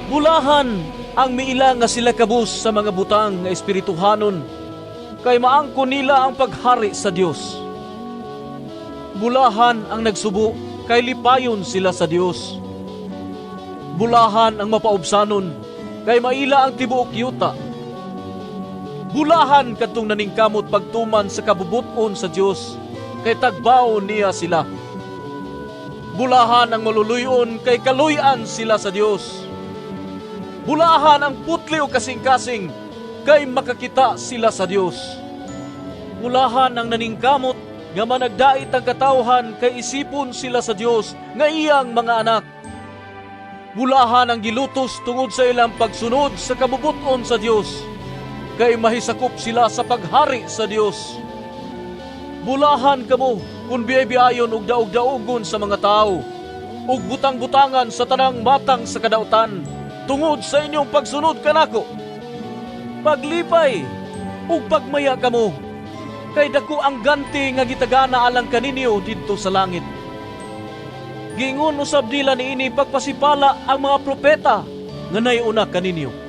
Bulahan ang miila nga sila kabus sa mga butang nga espirituhanon, kay maangkon nila ang paghari sa Dios. Bulahan ang nagsubo, kay lipayon sila sa Dios. Bulahan ang mapaubsanon, kay maila ang tibuok yuta. Bulahan kadtong naningkamot pagtuman sa kabubut-on sa Dios, kay tagbaon niya sila. Bulahan ang maluluy-on, kay kaluy-an sila sa Dios. Bulahan ang putli o kasing-kasing, kay makakita sila sa Dios. Bulahan ang naningkamot nga managdait ang katawhan, kay isipon sila sa Dios nga iyang mga anak. Bulahan ang gilutos tungod sa ilang pagsunod sa kabubut-on sa Dios, kay mahisakop sila sa paghari sa Dios. Bulahan kamo kung biyay-biyayon ug daog-daogon sa mga tao, ug butang-butangan sa tanang matang sa kadautan, tungod sa inyong pagsunod kanako. Paglipay ug pagmaya kamo, kay dako ang ganti nga gitagana alang kaninyo didto sa langit. Giingon usab nila niini pagpasipala ang mga propeta nga naiuna kaninyo.